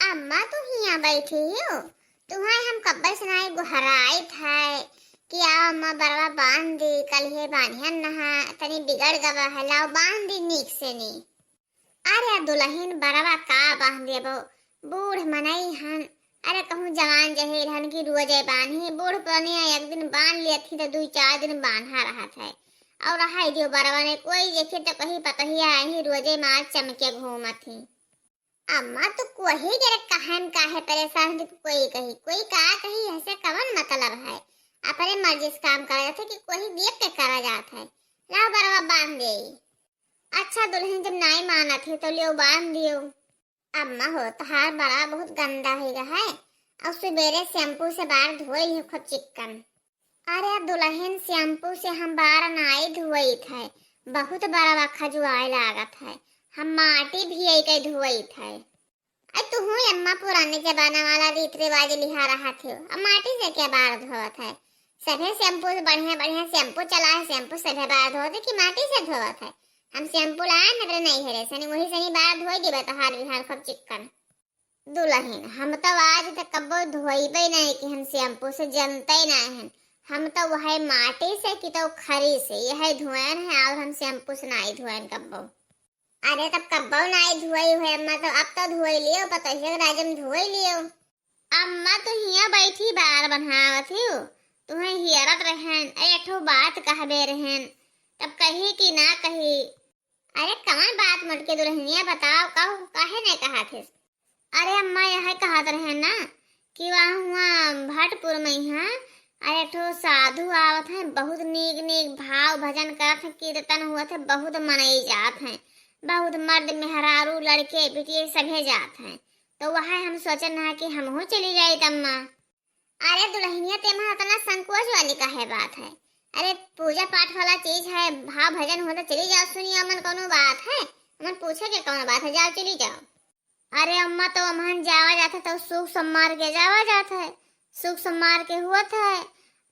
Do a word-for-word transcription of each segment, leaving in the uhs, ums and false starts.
अम्मा, तू हियाँ बैठी हो? तुहैं हम कब्बे से नाई गोहराइत है कि आओ अम्मा, बरवा बांध दी, कलिहे बान्हियन नहा, तनी बिगड़ गवा है, लाओ बांध दी नीक से नी। अरे दुलहिन, बरवा का बांध देबो, बूढ़ मनई हन। अरे कहूँ जवान जहेल हन कि रोजे बान्ही, बूढ़ पुरनिया एक दिन बांध लेत ही तो दुई चार दिन बान्हा रहत है। और रहाई दियो बरवा ने, कोई देखी तो कही पतहिया ही रोजे मार चमके घूमत ही। अम्मा, तू कोही जरे काहे न काहे परेशान हो, कोई कही, कोई का कही, ऐसे कवन मतलब है? अपने मर्जी से काम करा जात है कि कोही देख के करा जात है? लाओ बरवा बांध देई। अच्छा दुलहिन, जब नाई मानत ही तो लियो बांध दियो। अम्मा हो, तहार बरवा बहुत गंदा होइ गा है, और सुबेरे शैम्पू से बार धोई लियो खूब चिक्कन। अरे दुलहिन, शैम्पू से हम बार नाई धोइत है, बहुत बरवा खजुआए लागत है, हम माटी भियई के धोइत है। अरे तुहू अम्मा पुराने जमाना वाला रीत रिवाज लिहा रहत हो, अब माटी से क्या बार धोवत है? सभे शैम्पू से बढ़िया बढ़िया शैम्पू चला है, शैम्पू सभे बार धोवत है कि माटी से धोवत है? हम शैम्पू लाए न अपने नैहरे से, वही से ही बार धोई दिबे तहार बिहार खूब चिक्कन। दुलहिन, हम तो आज तक कब्बो धोइबे नहीं कि हम शैम्पू से जनते नहीं हन। हम तो वह माटी से कि तो खरी से यह धोएन है, और हम शैम्पू से नहीं धोएन कब्बो। अरे तब कब्बो नाई धोई हुए अम्मा, तो अब तो धोई लियो, पतोहिया के राजम धोई लियो। अम्मा तू हिया बैठी बार बनावत हियो, तुहैं हियरत रहन, ए, एक ठो बात कहबे रहन, तब कही कि ना कही? अरे कवन बात मोटकी दुलहिनिया, बताओ, कहू, काहे नहीं कहा थे? अरे अम्मा, यह कहत रहे ना कि वहाँ हुआ भटपुर में यहाँ, अरे एक ठो साधु आवत है, बहुत नीक नीक भाव भजन करत है, कीर्तन हुआ थे, बहुत मनई जात है, बहुत मर्द मेहरारू लड़के बिटिये सभे जात है, तो वह हम सोचन है कि हमहू चली जाइत अम्मा। अरे दुलहिनिया, तेमा इतना संकोच वाली काहे बात है? अरे पूजा पाठ वाला चीज है, भाव भजन होता, चली जाओ, सुनिए, अमन कौनो बात है? अमन पूछे के कौनो बात है? जाओ, चली जाओ। अरे अम्मा, तो अमहन जावा जात है तो सुख सोमवार के जावा जात है, सुख सोमवार के हुआ था,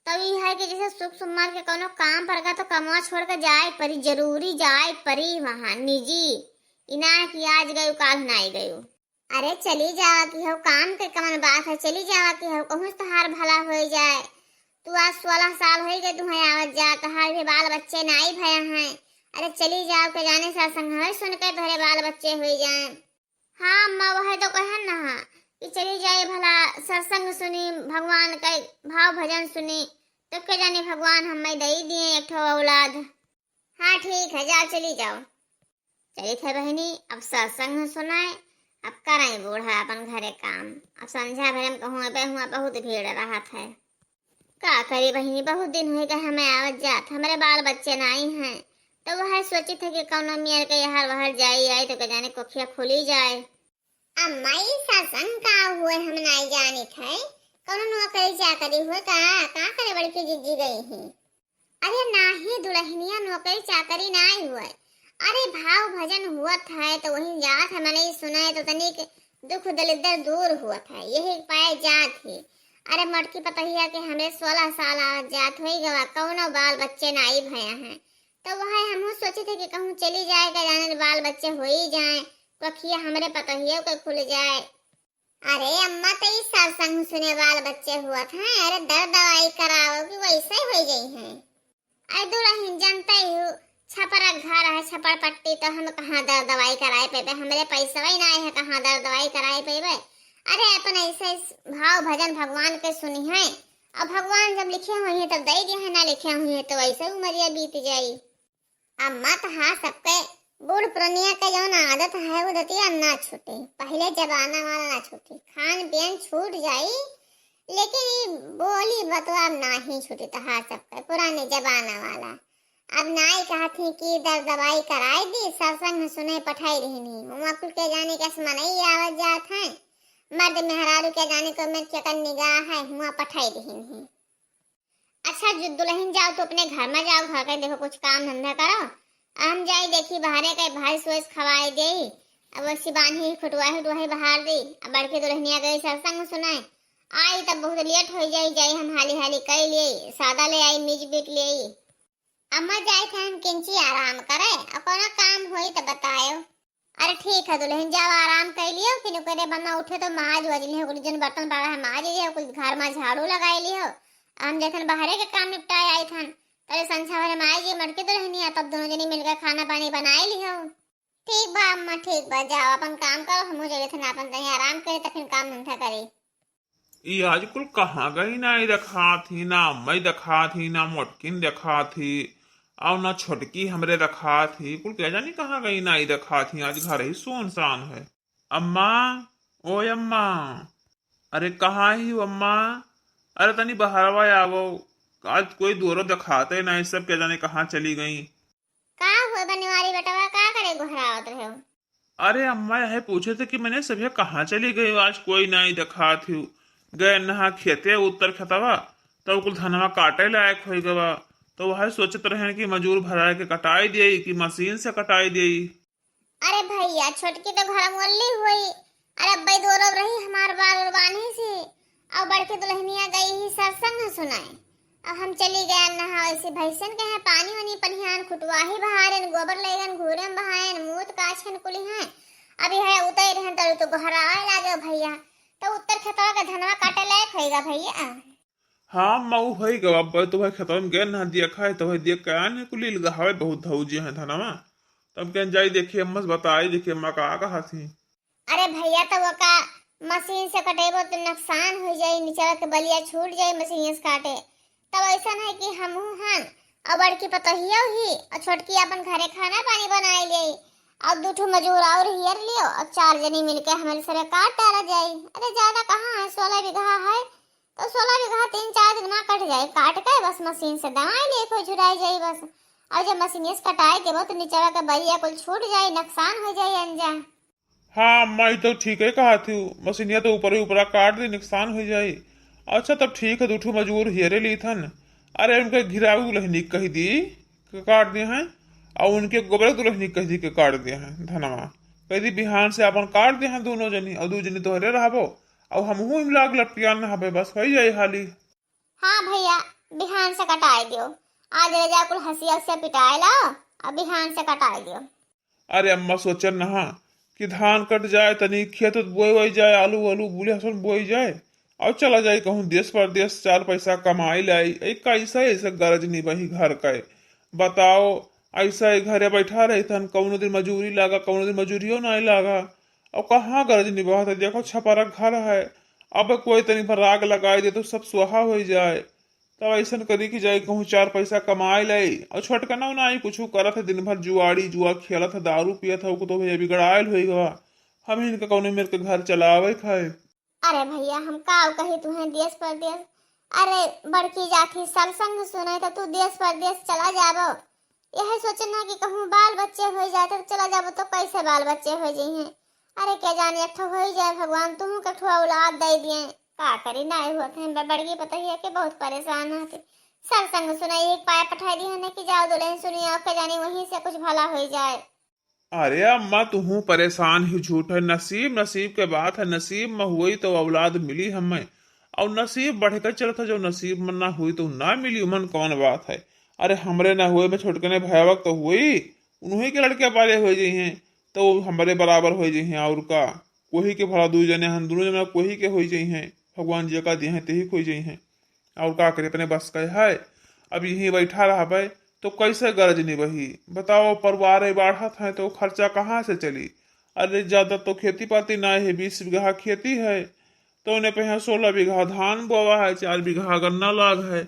तब ई है कि जैसे सुख सोमवार के कौनो काम पड़ गया तो कमवा छोड़ के जाए परी, जरूरी जाए परी वहाँ निजी, इना कि आज गयू काल नाई गयू। अरे चली जावा कि हो, काम के कवन बात है, चली जावा कि हो, कहूँ से तोहार भला हो जाए। तू आज सोलह साल हो गए तुहैं आवत जा, तोहार भी बाल बच्चे नाई भया हैं। अरे चली जाओ, के जाने सत्संग हमें सुन के तोहरे बाल बच्चे हो जाए। हाँ अम्मा, वह तो कहन ना हा कि चली जाए भला सत्संग सुनी, भगवान का भाव भजन सुनी, तो के जाने भगवान हमें दे दिए एक ठो औलाद। हाँ ठीक है, जाओ चली जाओ। चलित है बहिनी, अब सत्संग सुनाए, अब कराई बूढ़ा अपन घरे काम। अब संझा भरे में कहूँ अबे हुआ बहुत भीड़ रहत है। का करी बहिनी, बहुत दिन हो गए हमें आवत जात, हमरे बाल बच्चे नाई हैं, तो वह सोचित है कि कौनो मियर के यहर वहर जाई आई तो के जाने कोखिया खुली जाए। अम्मा, ई सत्संग का हुए हम नाई जानित है, कौनो नौकरी चाकरी हुए का, का करे बड़की जिज्जी गई ही? अरे नाही दुलहिनिया, नौकरी चाकरी नाई हुए। अरे भाव भजन हुअत है तो वहीं जात है, मनई सुने तो तनिक दुख दलिद्दर दूर हुअत है, यही पाए जात ही। अरे मोटकी पतोहिया के हमरे सोलह साल आवत जात होई गवा, कौनो बाल बच्चे नाई भया हैं, तो वह हमहू सोचित है कि कहूँ चली जाए के जाने बाल बच्चे होई जाए, कोखिया हमरे पतोहिया के खुल जाए। अरे अम्मा, तो ई सत्संग सुने बाल बच्चे हुअत हैं, अरे दर्द दवाई कराओ कि वैसे हो जाई हैं। अरे दुलहिन, जनते ही हो, छपरा घर है, छपरा पट्टी, तो हम कहाँ दर्द दवाई कराए पेबे, हमरे पैसवा ही ना है, कहाँ दर्द दवाई कराए पेबे। अरे अपन ऐसे भाव भजन भगवान के सुनी है, और भगवान जब लिखे हुई है तब दे दिए है, ना लिखे हुई है तो ऐसे उमरिया बीत जाई। अम्मा, तहार सबके बूढ़ पुरनिया के जौन आदत है, वो दतिया ना छूटे, पहले जमाना वाला ना छूटे। खान पियन छूट जाई, लेकिन ई बोली बतवा अब नाही छूटी तहार सबके पुराने जमाना वाला। अब नाई कहत ही कि दर दवाई कराई दी, सत्संग सुने पठाई रहनी। हुआ कुल के जाने के मनई आवत जात हैं, मर्द मेहरारू के जाने को में केकर निगाह है, हुआ पठाई रहनी। अच्छा, जो दुलहिन जाओ, तू अपने घर में जाओ, घर के देखो, कुछ काम धंधा करो। हम जाई देखी बाहरे के भाई सोच खवाए दे। अब वैसी बांधी खुटवाही उटवाही बहार दी। अब बड़की दुलहिनिया गई सत्संग सुनाए। आई तब बहुत लेट हो जाई, जाई हम हाली हाली कई लिए, सादा ले आई, मीज बीट ले आई। अम्मा जाए थे हम किंची आराम करे, और कोनो काम होई तो बतायो। अरे ठीक है दुलहिन, जाओ आराम कइ लियो, फिर ओकरे बाद में उठे तो माज वज लियो, कुल जन बर्तन पड़ा है माज लियो, कुल घर में झाड़ू लगाइ लियो। हम जइथन बहरे के काम निपटाए आइथन, तले संझा भरे माज जी मटकी दुलहिनिया, तब दुनो जनी मिलके खाना पानी बनाइ लियो। ठीक बा अम्मा, ठीक बा, जाओ आपन काम करो, हमहू जइथन आपन तनी आराम करी, तब फिर काम धंधा करी। ई आज कुल कहाँ गई, नाहीं देखात ही, ना अम्मइ देखात ही, ना मोटकिन देखात ही, अउर ना छोटकी हमरे देखात ही। कुल का जानी कहाँ गई, नाहीं देखात ही, आज घर ही सुनसान है। अम्मा, ओए अम्मा, अरे कहाँ ही हो अम्मा? अरे तनी बहरवा आवो, आज कोई दुअरो देखाते नाहीं, सब का जाने कहाँ चली गई। का हुआ बनवारी बेटवा, का करे गोहरावत रहे हो? अरे अम्मा, यह पूछे थे कि मने सभे कहाँ चली गई हो, आज कोई नाहीं देखात ही। गए नहा खेते उत्तर खेतवा, तब कुल धनवा काटे लायक होइ गवा, तो वह सोचत रहन कि मजूर भराए के कटाई दिए कि मशीन से कटाई दिए। अरे भइया, छोटकी तो घर मोल्ली हुई, अरे अब्बई दोरो रही हमार बार और बान्ही से, और बड़की दुलहिनिया गई ही सत्संग सुनाए। अब हम चली गया नहा, ऐसे भैंसन के हैं पानी वानी पनिहान, खुटवाही बहारेन, गोबर लेगन, घूरम बहाएन, मूत काछन कुली हैं। अभी है उतई रहन तरू तो गोहराए लागे भइया, तो उत्तर खेतवा के धनवा काटे लायक होइगा भइया। हाँ, अम्मा, उ होई गवा, अब तो भाई खेतवा में गए ना दिया खाए, तो भाई दिया क्या ने कुली लगावे बहुत धौजी हैं धनवा। तब कहन जाई देखिए अम्मा से बताई, देखिए अम्मा का कहा थी। अरे भइया, तो वो का मशीन से कटेबो तो नुकसान हो जाई, नीचे के बलिया छूट जाई मशीन से काटे। तब ऐसा है कि हमहू हन और बड़की पतोहिया ही और छोटकी अपन घरे खाना पानी बनाए ले, और दू ठो मजूर और हियर लियो और चार जनी मिलके हमारे सरे काट डाला जाई। अरे ज्यादा कहाँ है, सोलह बीघा है, तो सोलह बीघा तीन चार दिन में कट जाई, काट के बस मशीन से दवाई ले कोई झुराई जाई बस। और जब मशीन से कटाई देबो तो नीचे के बलिया कुल छूट जाई, नुकसान हो जाई अंजा। हाँ अम्मा, ई तो ठीक है कहा थी, मशीनिया तो ऊपर ही ऊपरा काट दी, नुकसान हो जाई। अच्छा तब ठीक है, दू ठो मजूर हेरे ली थन। अरे उनके घिराऊ दुलहनी कह दी के काट दिए हैं, और उनके गोबर दुलहनी कह दी के काट दिए हैं धनवा। कह दी बिहान से अपन काट दिए हैं दोनों जनी, और दू जनी तोहरे रहबो, और हमहू इमलाग लपटियान रहबे, बस हो जाई हाली। हाँ भइया, बिहान से कटाए दियो। आज ले जा कुल हंसिया उसिया पिटाए लाओ, अब बिहान से कटाए दियो। अरे अम्मा, सोचन नहा कि धान कट जाए, तनी खेत उत बोए वोए जाए, आलू वालू बुले हसन बोई जाए, और चला जाए कहूँ देश परदेश, चार पैसा कमाई लाई। ए, कैसा ऐसा गरज निबही घर का? बताओ, ऐसा ही घरे बैठा रही थन, कौनो दिन मजूरी लागा, कौनो दिन मजूरियो नाहीं लागा। और कहाँ गरज निबहत है? देखो छपरा घर है, अब कोई तनी भर आग लगाई दे तो सब स्वाहा हो जाए। तब ऐसन करी कि जाई कहूँ चार पैसा कमाए लाई। और छोटकना ना आई कुछ करत है, दिन भर जुआड़ी जुआ खेलत है, दारू पियत है, ओको तो भैया बिगड़ायल होई गवा। हम इनका कौनो मेर के घर चलावे खाए। अरे भइया, हम का कही तुहें देश परदेश। अरे बड़की जात ही सत्संग सुने तो तू देश परदेश चला जाबो। यह सोचना कि कहूँ बाल बच्चे हो जाए तो चला जाबो, तो कैसे बाल बच्चे हो जइहें? अरे के जाने एक ठो हो जाए, भगवान तुहू के ठो औलाद दे दिए। का करी, ना होत है, ब-, बड़की पतोहिया के बहुत परेशान हती। सत्संग सुनाई एक पाए पठाई दिए ने कि जाओ दुलहिन सुनियो, के जाने वहीं से कुछ भला हो जाए। अरे अम्मा, तुहू परेशान ही झूठ है। नसीब, नसीब के बात है, नसीब में हुई तो औलाद मिली हमें, और नसीब बढ़ के चलत है, जो नसीब में ना हुई तो ना मिली, उमन कौन बात है। अरे हमरे ना हुए में छोटकने भयावक तो हुई, उन्हीं के लड़के पाले हो जइहें, तो हमरे बराबर हो जइहें। और का, कोही के भला दू जने हन, दोनों जना कोही के हो जइहें, भगवान जी का दिए हैं तेही खोई जइहें। और का करी, अपने बस का है। अब यहीं बैठा रहबे तो कैसे गरज निबही? बताओ, परिवार ही बाढ़त है तो खर्चा कहाँ से चली? अरे ज्यादा तो खेती पाती ना है, बीस बीघा खेती है, तो उन्हें पे यहाँ सोलह बीघा धान बोवा है, चार बीघा गन्ना लाग है,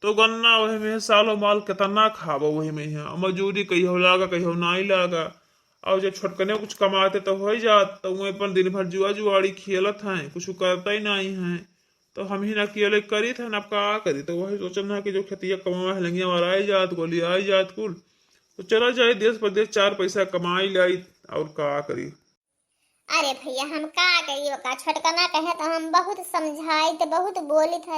तो गन्ना वही में सालों माल कितना खाबो वही में है, मजूरी कहियो लागा कहियो नाई लागा। और जब छोटकने कुछ कमाते तो हो जात, तो वो अपन दिन भर जुआ जुआड़ी खेलत हैं, कुछ करते ही नहीं हैं। तो हम ही ना अकेले करी थे ना, अब का करी? तो वही सोचन है कि जो खेतिया कमावा है, लंगिया वाला आई जात, गोली आई जात कुल, तो चला जाए देश परदेश, चार पैसा कमाई लाई, और का करी? अरे भइया, हम का करी, ओका छोटकना कहे तो हम बहुत समझाई थे, बहुत बोली थे,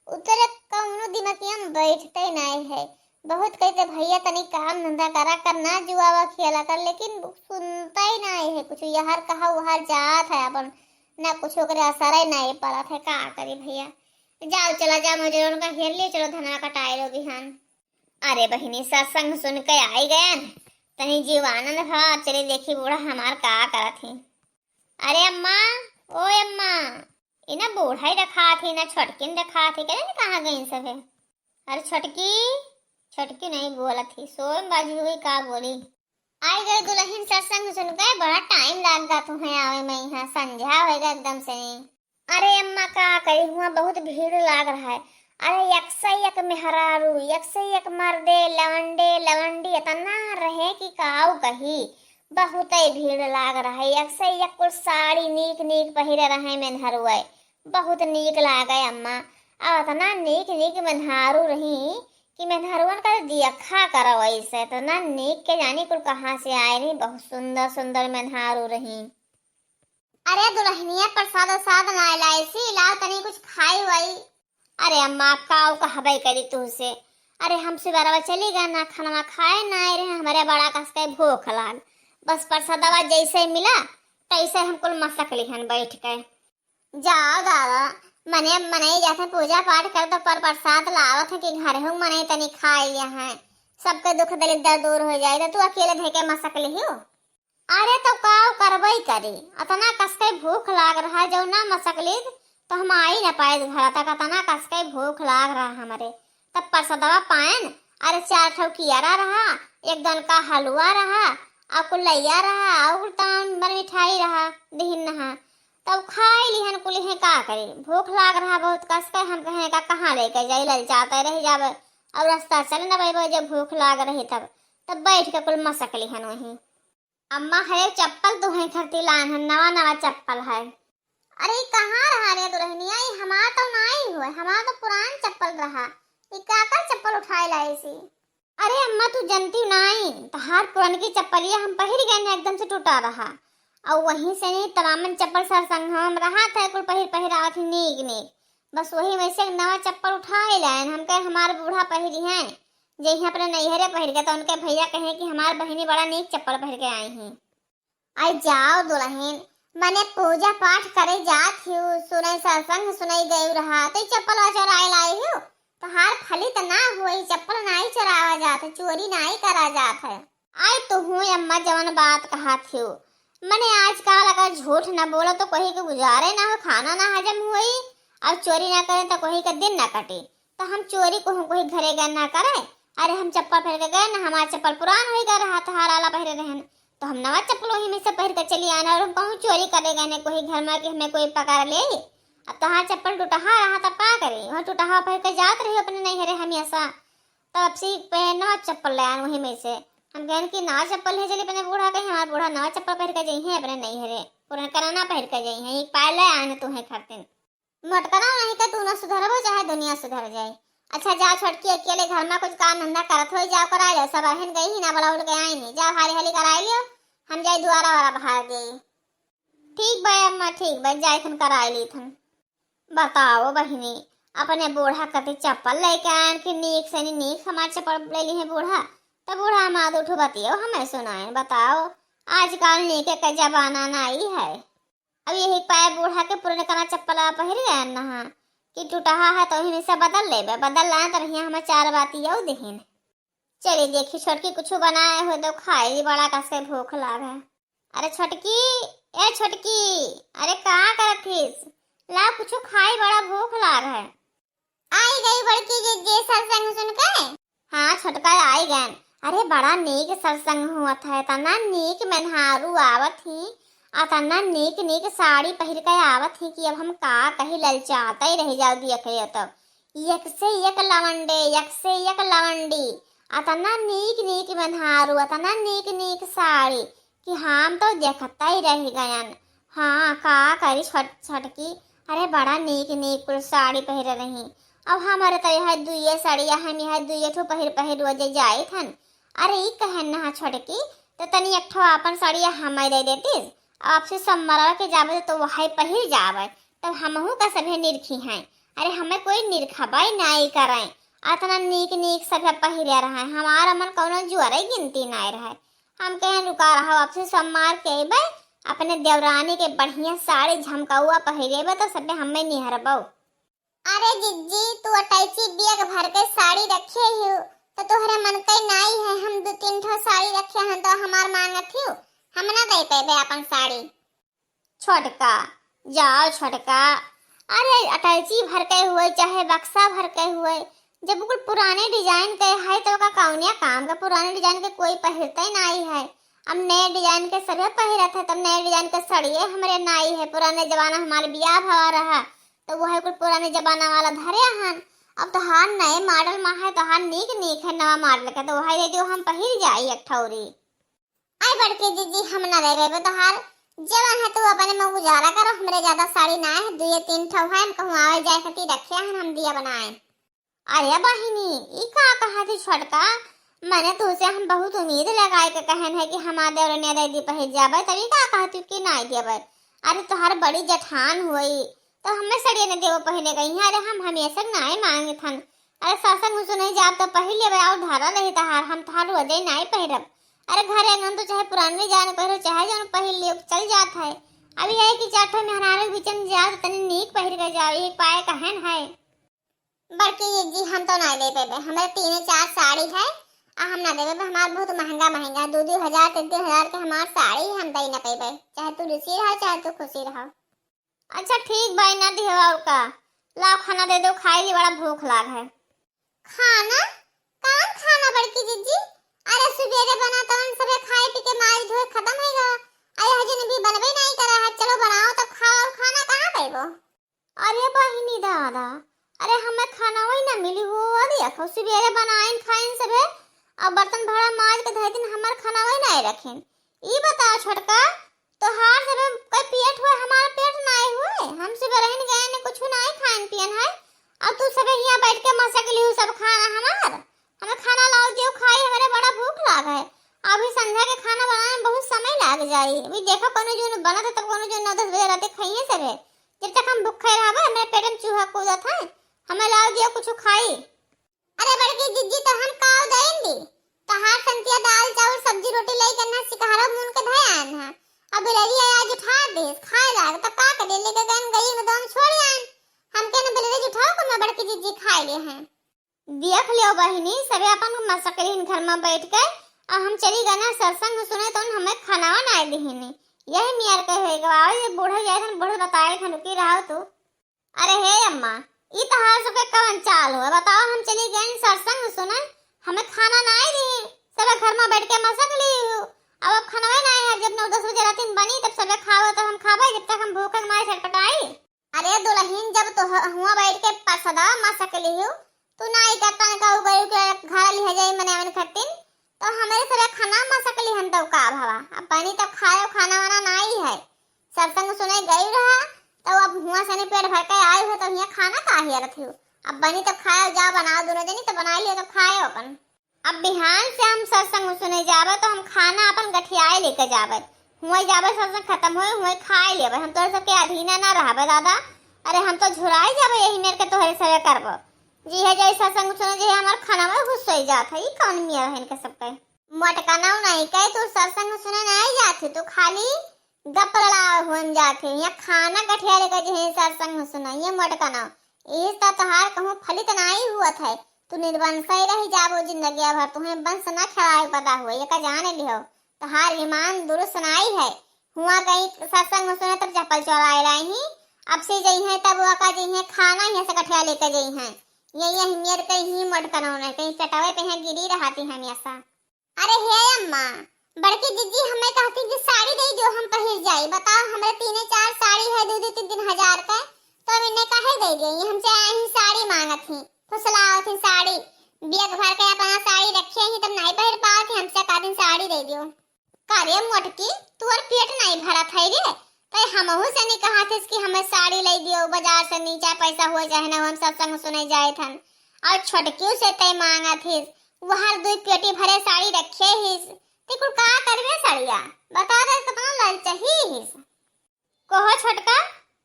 उतरे कौनो दिमागिया में बैठते नहीं है। बहुत कहते, "भइया तनी काम धंधा करा कर, ना जुआवा खेला कर," लेकिन सुनता ही नहीं है कुछ। यहर कहा उहर जात है अपन, ना कुछ ओकरे असर ही नहीं पड़त है। का करी भइया, जाओ चला जा मजूरन का हेर लिए, चलो धनवा कटाए लो बिहान। अरे बहिनी, सत्संग सुन के आई गयन, तनी जीव आनंद भा, चली देखी बूढ़ा हमार का करत ही। अरे अम्मा, ओ अम्मा, ई ना बूढ़ा ही देखात ही, ना छोटकिन देखात ही, कने कहाँ गई सभे? अरे छोटकी, छोटकी नहीं बोलत ही, सोए में बाजी हुई का बोली? आई गई दुलहिन सत्संग सुन के, बड़ा टाइम लाग गा तुहे आवे में, यहाँ संझा होएगा एकदम से। अरे अम्मा का करी, हुआ बहुत भीड़ लाग रहा है। अरे एक से एक मेहरारू, एक से एक मर्दे, लवंडे, लवंडी इतना रहे कि काऊ कही, बहुत ही भीड़ लाग रहा है। एक से एक कुल साड़ी नीक नीक पहिरे रहे मेहरुए, बहुत नीक लागे अम्मा। अब इतना नीक नीक मेहरारू रही कि मेहरारुअन का देखा करो ऐसे, इतना नीक के जानी कुल कहाँ से आए रही, बहुत सुंदर सुंदर मेहरारू रही। अरे दुलहिनिया, प्रसाद उसाद ना लाइसी, लाओ तनी कुछ खाई वाई। अरे अम्मा, आप काऊ कहबे करी तुहसे? अरे हम सुबह चली गए ना, खाना खाए ना आए रहे, हमरे बड़ा कस के भूख लाग, बस प्रसादवा जैसे मिला तैसे हम कुल मसक लिहन बैठ के। जाओ दादा, मने मनई जाते पूजा पाठ कर तो पर प्रसाद लावत है कि घर हूँ मनई तनी खाए लिया है, सबके दुख दलिद्दर दूर हो जाए, तो तू अकेले धे के मसक लिहियो। अरे तो काव करबई करी, अतना कस के भूख लाग रहा, जौ ना मसकलित तो हम आई न पाए घर तक, अतना कस के भूख लाग रहा हमरे। तब परसदवा पाएन, अरे चार ठौ कियारा रहा, एक दन का हलवा रहा, और कुलैया रहा, और तमाम बर मिठाई रहा, दिहिन नहा। तब खाई लिहन कुलिहे का करी, भूख लाग रहा बहुत कस के, हम कहने का कहाँ लेके जाई, ललचाते रह जावे, और रास्ता चल न पाइबो जब भूख लाग रही तब। तब बैठ के कुल मसक लिहन वहीं। अम्मा, हरे चप्पल तुहे खरती लान है, नवा नवा चप्पल है। अरे, ई कहाँ रहा रे दुलहिनिया? ई हमार तो नाई हुए, हमार तो पुरान चप्पल रहा। ई काकर चप्पल उठाए लाइसी? अरे अम्मा, तू जनती नाई, तहार पुरनकी चप्पलिया हम पहिर गए न, एकदम से टूटा रहा। और वहीं से नहीं, तमामन चप्पल सर संग हम रहा था, कुल पहिर पहिर आवत ही नीक नीक। बस वही में से एक नवा चप्पल उठाए लाएन, हम कहे हमार बूढ़ा पहिरी हैं, जइहें अपने नैहरे पहिर के, तो उनके भैया कहे कि हमार बहिनी बड़ा नीक चप्पल पहिर के आई हैं। आई जाओ दुलहिन, मने पूजा पाठ करे जात हिउ, सुनई सत्संग सुनई गयु रहा, तो ई चप्पल चोराए लाई हिउ? तोहार फलित ना होई, चप्पल नाई चोरावा जात है, चोरी नाई करा जात है। आई तुहू अम्मा जवन बात कहत हिउ, मने आजकल अगर झूठ न बोलो तो कोई के गुजारे ना हो, खाना ना हजम होई, और चोरी ना करे तो कोई के दिन ना कटे। तो हम चोरी कहूँ कोई घरे गए ना करे। अरे हम चप्पल पहिर के गए ना, हमार चप्पल पुरान होई गए रहा, तोहार आला पहिरे रहन, तो हम नवा चप्पल वही में से पहिर के चली आए ना। और हम कहूँ चोरी करे गए ना कोई घर में कि हमें कोई पकड़ ले, अब तोहार चप्पल टूटहा रहा तब का करी, वहाँ टूटहा पहिर के जात रही अपने नैहरे हमेशा। तब अब से पे नवा चप्पल ले आन वही में से। हम कहन कि नवा चप्पल है, चली अपने बूढ़ा कहीं, हमार बूढ़ा नवा चप्पल पहिर के जइहें अपने नैहरे, पुरनका ना पहिर के जइहें, एक पाए ले आन तुहे खरतिन। मोटकना नहीं के तू ना सुधरबो, चाहे दुनिया सुधर जाए। अच्छा जा छोटकी, अकेले घर में कुछ काम धंधा करत होई, जाओ कराई लो, सब अहन गई ही ना, बड़ा उठ के आई नहीं, जाओ हाली हाली कराई लियो, हम जाई दुआरा वारा बहार देई। ठीक बा अम्मा, ठीक बा, जाई थन कराई ली थन। बताओ बहिनी, अपने बूढ़ा कते चप्पल लेके आयन कि नीक से नी नीक हमार चप्पल ले ली है बूढ़ा, तो बूढ़ा हमार दो ठो बतियो हमें सुनाए। बताओ, आजकल नीके का जमाना नाई है। अब यही पाए बूढ़ा के पुरनकना चप्पल पहिर गए नहा कि टूटहा है तो ही में से बदल लेबे, बदल लाए तो हियां हमें चार बाती यू देहिन। चली देखी छोटकी कुछ बनाए हो तो खाई, बड़ा कस के भूख लाग है। अरे छोटकी, ए छोटकी, अरे का करत हिस? ला कुछ खाई, बड़ा भूख लाग है। आई गई बड़की जिज्जी सत्संग सुन के। हाँ छोटका आई गए। अरे बड़ा नीक सत्संग हुआ था, इतना नीक मेहरारू आवत ही, इतना नीक नीक साड़ी पहिर के आवत ही कि अब हम का कही, ललचाते ही रह जाओ देख लियो तो। एक से एक लवंडे, एक से एक लवंडी, अतना नीक नीक मेहरारू, अतना नीक नीक साड़ी कि हम तो देखता ही रह गयन। हाँ, का करी छोट-, छोटकी, अरे बड़ा नीक नीक कुल साड़ी पहिरे रही। अब हमारे तो यह दुइये साड़िया, हम यह दुइये ठो पहिर पहिर रोजे जाइत हन। अरे ई कहन नहा छोटकी, तो तनी एक ठो आपन साड़िया हमें दे देतीस, अब आपसे सम्मरवा के जावे तो वही पहिर जावे, तब हमहू का सभे निरखी हैं। अरे हमें कोई निरखबा ही नाई करे, अतना नीक नीक सभे पहिरे रहे, हमारा मन कौनो जुअरे गिनती नाई रहे। हम कहें रुका रहो, आपसे सम्मार के अइबे, अपने देवरानी के बढ़िया साड़ी झमकौआ पहिरेबे तो सभे हमें निहरबो। अरे जिज्जी, तू अटैची बैग भर के साड़ी रखे ही, तो तोहरे मन के नाई है, हम दो तीन ठो साड़ी रखे हन तो हमार मांगत हियो, हम ना दे पेबे अपन साड़ी। छोटका, जाओ छोटका, अरे अटैची भर के हुए चाहे बक्सा भर के हुए, जब कुल पुराने design के है तो का कौनिया काम का, पुराने design के कोई पहिरते नाई है। अब नए design के सभे पहिरत है, तब नए design के सड़िए हमरे नाई है, पुराने जमाना हमारे बियाह भवा रहा तो वह कुल पुराने जमाना वाला धरे हन। अब तोहार नए model में है, तोहार नीक नीक है नवा model के, तो वह दे दियो, हम पहिर जाई एक ठौरी। आई बड़की जीजी, हम ना दे रेबे तोहार, जवन है तू अपने में गुजारा करो, हमरे ज्यादा साड़ी ना है, दुए तीन ठो है, हम कहूँ आवे जाए खातिर रखे हन, हम दिया बनाए। अरे बहिनी, ई का कहा थी छोटका, मैंने तुझसे हम बहुत उम्मीद लगाए के कहन है कि हमार देवरनिया दे दी पहिर जाबे, तभी का कहा थी कि नाई देबे। अरे तोहार बड़ी जठान हुई, तो हमें सड़िया न देवो पहिरे गई है। अरे हम हमेशा नाई मांगे थन, अरे सत्संग सुने जाब तो पहिर लेबे, और धारा रही तहार, हम तहार रोजे नाई पहिरब। अरे घरे अंगन तो चाहे पुरान design पहिरो, चाहे जौन पहिर लियो, चल जात है। अब यही कि चार ठो मेहरारू के बीच में जाओ तो तनी नीक पहिर के जाओ, यही पाए कहन है। बड़की जीजी, हम तो ना दे पेबे, हमारे तीन चार साड़ी है, आ हम ना देबे, हमार बहुत महंगा महंगा दो दो हजार, तीन तीन हजार के हमार साड़ी, हम दे ना पेबे, चाहे तू रुसी रहो चाहे तू खुशी रहो। अच्छा ठीक भाई, ना दिहो और का, लाओ खाना दे दो, खाई ली, बड़ा भूख लाग है। खाना? कौन खाना बड़की जीजी? अरे सुबेरे बना तवन सबे खाए पी के मारी धोए खत्म हो गया। अरे हजन भी बनबे नहीं करा है, चलो बनाओ तब खाओ, और खाना कहाँ पेबो? अरे बहिनी दादा, अरे हमें खाना वही ना मिली हो। अरे देखो सुबेरे बनाइन खाइन सबे, अब बर्तन भाड़ा माज के धर दिन हमार खाना वही नहीं रखेन। ई बताओ छोटका, तोहार सबे कोई पेट हुए, हमार पेट नाई हुए। हम सुबह रहन गए ने कुछ नाई खान पियन है, और तू सबे हियाँ बैठ के मसक लिहू सब खाना हमार। हमें खाना लाओ दियो खाई, हमारे बड़ा भूख लाग है। अभी संध्या के खाना बनाने में बहुत समय लाग जाई। अभी देखो कोनो जून बनत है तब कोनो जून नौ दस बजे रात खाइए सबे। जब तक हम भूखे रहबे हमारे पेट में चूहा कूदत है। हमें लाओ दियो कुछ खाई। अरे बड़की जिज्जी, तो हम काव देन दी? तहार संतिया दाल, चाउर, सब्जी, रोटी लई के ना सिकहरा मून के धय आन है। अब बिलरी आया जुठार देस, खाए लाग, तो का करे, लेके गन गई में दम छोड़ आन। हमके न बिलरी जुठाओ को मैं बड़की जिज्जी खाए ले हैं। देख लियो बहिनी, सबे अपन मसकरीन घर में बैठ के, और हम चली गए ना सत्संग सुने तो हमें खानावा ना दिहिनी। यही मियार कहे गवा, ये बूढ़ा जाए थन, बूढ़ा बताए थन, रुकी रहो तू। अरे हे अम्मा, ई तहार सबके कवन चाल हो? बताओ, हम चली गई सत्संग सुने, हमें खाना नाई दी, सब घर में बैठ के मसक ली हो। अब, अब खाना नाई है, जब नौ दस बजे रात में बनी तब सब खाओ, तब हम खाबे, जब तक हम भूख के मारे छटपटाई। अरे दुल्हन, जब तो ह-, हुआ बैठ के परसदा मसक ली हो, तू नाई करता न कहू गई के घर लिहे जाई मने आवन खटिन, तो हमारे सब खाना मसक ली हम तो का भवा, अब बनी तब खाओ, खाना वाना नाई है। सत्संग सुने गई रहा, तो अब हुआ सने पेट भर के आए हो, तो हियाँ खाना का हिया रखी हो? अब बनी तो खाए, जाओ बनाओ दोनों जनी, तो बनाई लियो, तो खाए अपन। अब बिहान से हम सत्संग सुने जावे, तो हम खाना अपन गठियाए लेके जावे। हुए जावे, सत्संग खत्म होए, हुए खाए लेवे। हम तोहरे सबके अधीना ना रहबे दादा। अरे हम तो झुराई जावे यही मेर के तोहरे सरे करबो। जी है, जय सत्संग सुने, जी हमार खाना में घुस सोई जात है। ई कौन मियाँ है इनके सबके? मोटका नाउ नहीं कहे, तू सत्संग सुने नहीं जात है, तू खाली गप लड़ावे हुन जात है, यहाँ खाना गठिया लेके जे है सत्संग में सुना, ये मोटका ना, इस त तोहार कहूँ फलित नाई हुअत है। तू निर्वंश ही रही जाबो जिंदगी भर, तुम्हें वंश ना खिलाए पता हुए, ये का जाने लिहो, तोहार ईमान दुरुस्त नाई है। हुआ कहीं सत्संग में सुने तब चप्पल चोराए लाई ही, अब से जई है तब वो का जई है खाना यहाँ से गठिया लेके जई है। ये, ये मेर कहीं मोटका ना, कहीं पेटवे पे है गिरी रहती हमेशा। अरे हे अम्मा, बड़की जिज्जी हमें कहती कि साड़ी दे दो, हम पहिर जाई। बताओ, हमरे तीने चार साड़ी है, दो दो तीन तीन हजार के, तो हम इन्हें काहे दे दिए? ये हमसे आई ही साड़ी मांगत ही, फुसलावत ही साड़ी, बैग भर के अपना साड़ी रखे ही, तब नहीं पहिर पावत ही, हमसे का दिन साड़ी दे दो। का रे मोटकी, तुअर पेट नहीं भरत है रे? तै हमहू से नहीं कहा थिस कि हमें साड़ी ले दियो, बाजार से नीचा पैसा हुए चाहे ना, हम सत्संग सुने जाए थन। और छोटकियों से तै मांगा थिस, वहर दुई पेटी भरे साड़ी रखे हिस। ते कुल का करबे साड़िया? बता दे, कितना लालच ही हिस। कहो छोटका,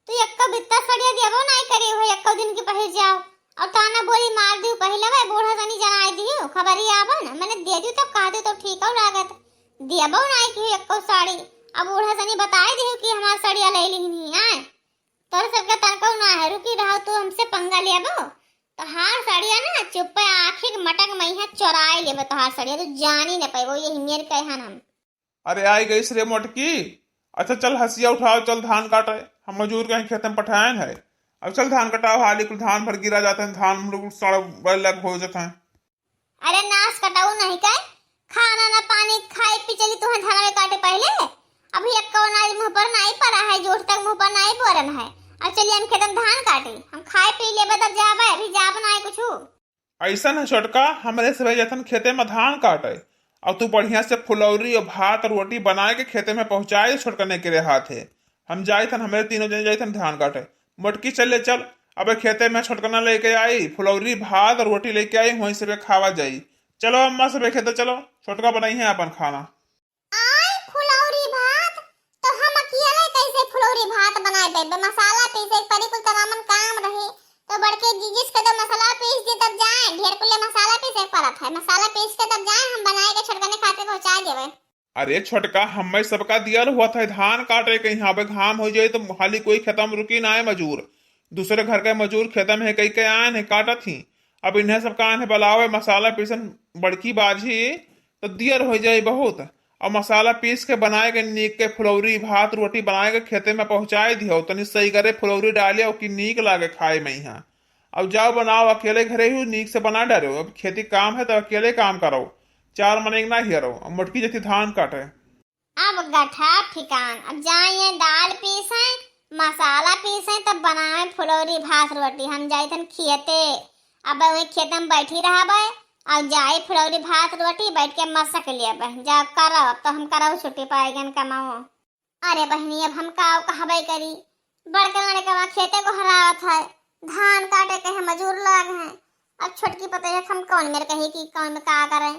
तू एक्को बित्ता साड़िया देबो नाई करे हो, एक्को दिन की पहिर जाओ। और ताना बोली मार दियो, पहले वह बूढ़ा सनी जनाई दियो, खबरी आवा ना, मैंने दे दियो तब कह दियो तो ठीक हो लागत। देबो नाई की एक्को साड़ी, अब बूढ़ा सनी बताई दियो कि हमार साड़िया ले लिहनी आए। तोर सबके तनको ना है, रुकी रहो, तू हमसे पंगा लेबो। तोहार सड़िया ना चुप्पे आँखी के मटक मइहाँ चोराइ लेबे तोहार सड़िया, तू जानी न पइबो, यही मेर कहे हन हम। अरे आई गइस रे मोटकी, अच्छा चल हँसिया उठाओ, चल धान काटे, हम मजूर कहीं खेते में पठाएन है। अब चल धान कटाओ, हाली कुल धान भर गिरा जात हैं, धान हम लोग सड़ बड़े लग हो जात हैं। अरे नास कटाऊ नहीं कहे, खाना ना पानी खाए पी चली तुहें धान काटे पहिले। अभी एक कौन आज मुँह पर नाहीं परा है, जोठ तक मुँह पर नाहीं बोरन है। अब चलिए हम खेतन धान काटे, हम खाए पी लेबे तब जाबे, अभी जाब नाहीं कुछू। अइसन है छोटका, हमरे से भाई जथन खेते में धान काटे, और तू बढ़िया से फुलौरी और भात और रोटी बनाए के खेते में पहुँचाए दे छोटकने के रे हाथे। हम जाइथन, हमरे तीनों जने जाइथन धान काटे। मोटकी चल ले चल, अबे खेते में छोटकना लेके आई, फुलौरी भात और रोटी लेके आई, वहीं से बे खावा जाई। चलो अम्मा से बे खेते चलो, छोटका बनाई है अपन खाना। आई फुलौरी भात, तो हम अकेले कैसे फुलौरी भात बनाए देबे? मसाला पीसे के परी, कुल तमामन काम रही, तो बड़के जीजिस के तो मसाला पीस दी तब जाए, ढेर कुले मसाला पीसे के परत है, मसाला पीस के तब जाए, हम बनाए के छोटकने खाते पहुँचा देबे। अरे छोटका, हम्मे सबका दियल हुआ था धान काटे के, यहाँ पे घाम हो जाए तो हाली कोई खेतम रुकी ना है मजूर, दूसरे घर के मजूर खेतम है कई के आए हैं काटत ही। अब इन्हें सबका आए हैं बुलावे, मसाला पीसन बड़की बाजी तो दियर हो जाए बहुत। और मसाला पीस के बनाए के नीक के फुलौरी भात रोटी बनाए के खेते में पहुँचाए दियो, तनी सही करे फुलौरी डालियो कि नीक लागे खाए में यहाँ। अब जाओ बनाओ, अकेले घरे ही नीक से बना डालो, अब खेती काम है तो अकेले काम करो, चार मने के ना हियरो। अब मोटकी जथी धान काटे। अब गठा ठिकान, अब जाइए दाल पीसे, मसाला पीसे, तब बनावे फुलौरी भात रोटी। हम जाइथन खियते, अब वही खेते में बैठी रहबे, और जाई फुलौरी भात रोटी बैठ के मसक लेबे। जाओ करो, अब तो हम करो छुट्टी पाएगन कमाओ। अरे बहिनी, अब हम का कहबे करी, बड़का लड़कवा खेते को हरावत है, धान काटे के है मजूर लाग हैं। अब छोटकी पतोहिया के हम कौन मेर कही कि कौन में का करें,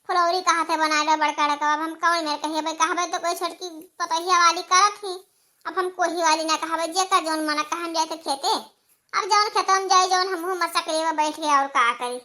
फुलौरी कहा थे बनाए लो बड़का लड़कवा, अब हम कौन मेर कही, अब कहबे तो कोई छोटकी पतोहिया वाली करत ही, अब हम कोही वाली ना कहबे, जेकर जौन मना कहा हम जाए थे खेते। अब जौन खेतवा में जाए, जौन हमहू मसक लेबे बैठ के, और का करी।